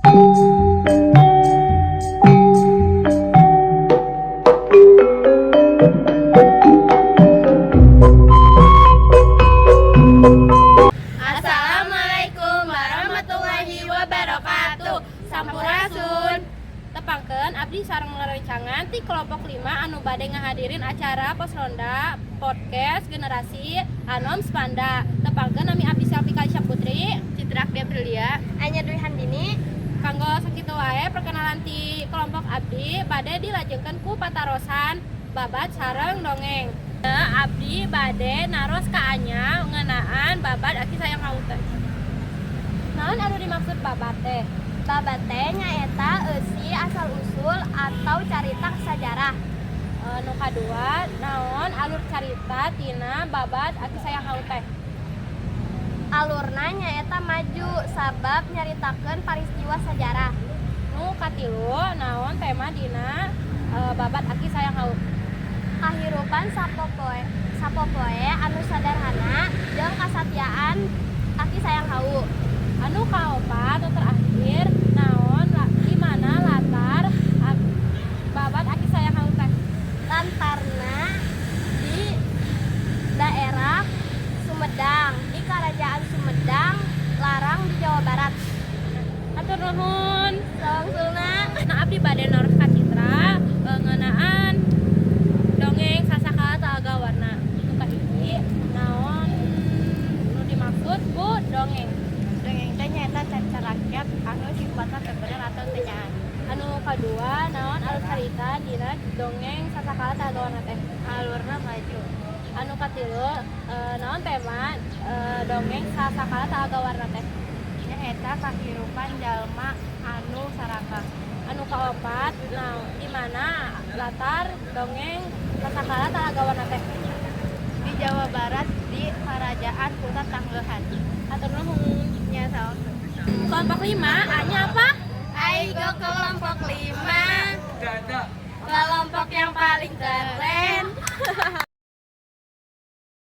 Assalamualaikum warahmatullahi wabarakatuh. Sampurasun. Tepangkeun, abdi sareng rerencangan ti kelompok 5 anu bade ngahadirin acara pos ronda podcast generasi Anom Spanda. Tepangkeun, nami abdi Selvi Kalisa Putri, Citra Aprilia, Anya Dwi Handini. Kanggo sakitu wae perkenalan ti kelompok abdi, bade dilajengkeun ku patarosan babad sareng dongeng. Abdi bade naros ka Anya ngeunaan babad Aki Sayang Hawu teh. Naon anu dimaksud babad teh? Babad teh nyaeta eusi asal usul atau carita sajarah. Nu kadua, naon alur carita tina babad Aki Sayang Hawu teh? Alurna nyaeta maju sabab nyaritakeun peristiwa sajarah. Nu katilu, naon tema dina babad Aki Sayang Hawu? Kahirupan sapopoe sapopoe anu sederhana jeung kasatiaan Aki Sayang Hawu. Anu kaopat atau terakhir, naon di mana latar babad Aki Sayang Hawu teh? Latarna di daerah Sumedang, di Kerajaan Sumedang, Larang di Jawa Barat. Hatur nuhun. Sawangsulna. Nah, abdi bade naros ka Citra ngeunaan dongeng Sasakala Talaga Warna. Nu kahiji, naon nu dimaksud ku dongeng? Dongeng teh nyaeta carita rakyat anu sifatna teu bener atau teu nyaah. Anu kadua, naon alur carita dina dongeng Sasakala Talaga Warna teh? Alurna maju. Anu katilu, naon tema dongeng Sasakala Talaga Warna teh? Nyaeta kahirupan jalma anu sarakah. Anu kaopat, nah, di mana latar dongeng Sasakala Talaga Warna teh? Di Jawa Barat, di Kerajaan Kuta Tanggeuhan. Hatur nuhun. Nya, saos. Kelompok 5, A-nya apa? Aigo kelompok 5.